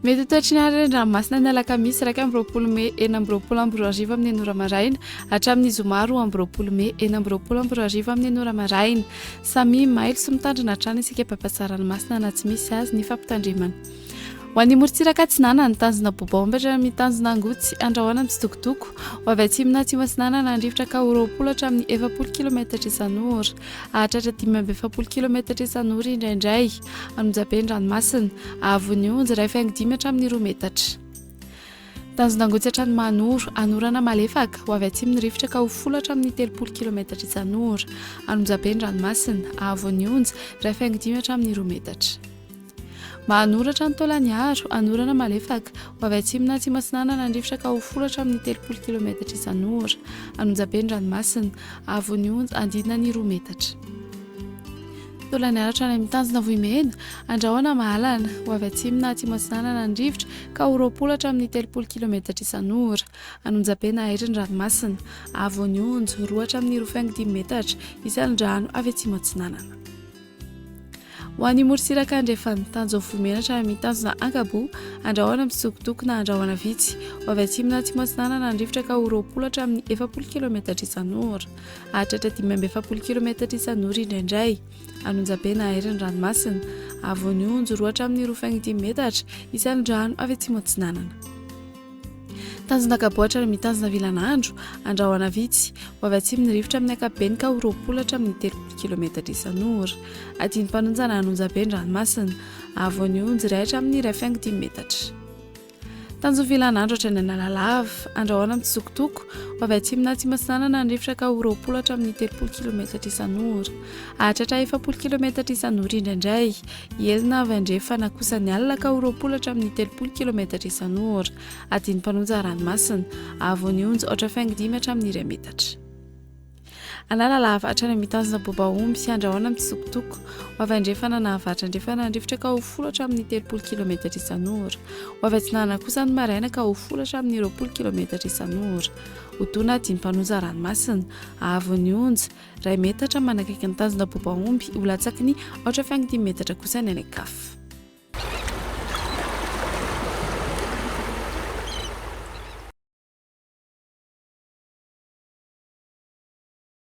Mety ho toetry ny alina an-dranomasina ny alakamisy 21 mey 2026 amin'ny enina ora maraina hatramin'ny zoma 22 mey 2026 amin'ny enina ora maraina. Samia mailo sy mitandrina hatrany isika mpampiasa ranomasina na tsy misy azy ny fampitandremana. Ho an'ny morontsiraka atsinanana, tanjona Bobaombatra amin'ny tanjona Angotsy, Andrahona mitsitokotoko, ho avy atsimo na atsimo atsinanana ny rivotra ka ho 20 hatramin'ny 40 kilometatra isan'ora. Hahatratra 45 kilometatra isan'ora indraindray. Anonjabe ny ranomasina. Haavon'ny onja, iray faingo dimy hatramin'ny roa metatra. Tanjona Angotsy hatrany Mahanoro, Anorana malefaka, ho avy atsimo ny rivotra ka ho folo hatramin'ny 30 kilometatra isan'ora. Anonjabe ny ranomasina. Haavon'ny onja, iray faingo dimy hatramin'ny roa metatra. Mahanoratra ny Taolagnaro, anorana malefaka, ho avy atsimo na atsimo atsinanana ny rivotra ka ho folo hatramin'ny 30 kilometatra isan'ora. Anonjabe ny ranomasina, haavon'ny onja andidina ny roa metatra. Taolagnaro hatrany amin'ny tanjona Vohimena, andrahona mahalana, ho avy atsimo na atsimo atsinanana ny rivotra ka ho 20 hatramin'ny 30 kilometatra isan'ora. Anonjabe na airy ny ranomasina, haavon'ny onja, roa hatramin'ny roa faingo dimy metatra, isan'ny rano avy atsimo atsinanana. Ho an'ny morontsiraka andrefan'ny tanjona vohimenatra ary mitanjona Ankaboa, andrahona mitsitokotoko na andrahona vitsy. Ho avy atsimo na atsimo atsinanana ny rivotra ka ho 20 hatramin'ny 40 kilometatra isan'ora. Hahatratra 45 kilometatra isan'ora indraindray. An'Onjabe na Airy ny ranomasina. Avoan'ny onjo, roa hatramin'ny roa faingo dimy metatra, isan'ny rano avy atsimo atsinanana. Tanjona Ankaboatra ary mitanjona Vilanandro, andrahona vitsy, ho avy atsimo ny rivotra amin'ny ankapobeny ka ho 20 hatramin'ny 30 kilometatra isan'ora. Adin'ny-mpanonja na an'onjabe ny ranomasina. Ahavoan'ny onjy iray hatramin'ny iray faingo dimy metatra. Tanjona Vilanandro hatrany Analalava, andrahona mitsitokotoko, ho avy atsimo na atsimo atsinanana ny rivotra ka ho 20 hatramin'ny 30 kilometatra isan'ora. Hahatratra 40 kilometatra isan'ora indraindray. Hielina avy andrefana kosa ny alina ka ho 20 hatramin'ny 30 kilometatra isan'ora. Adin'ny mpanonja ranomasina. Haavon'ny onja, aotra faingo dimy hatramin'ny iray metatra. Analalava hatrany amin'ny tanjona Bobaomby sy Andrahona mitsitokotoko. Ho avy andrefana na avaratra andrefana ny rivotra ka ho folo hatramin'ny 30 kilometatra isan'ora. Ho avy atsinanana kosa ny maraina ka ho folo hatramin'ny 20 kilometatra isan'ora. Ho dona adin'ny mpanonja ranomasina. Haavon'ny onja, Iray metatra manakaiky ny tanjona bobaomby ho latsaky ny aotra faingo dimy metatra kosa ny any an-kafa.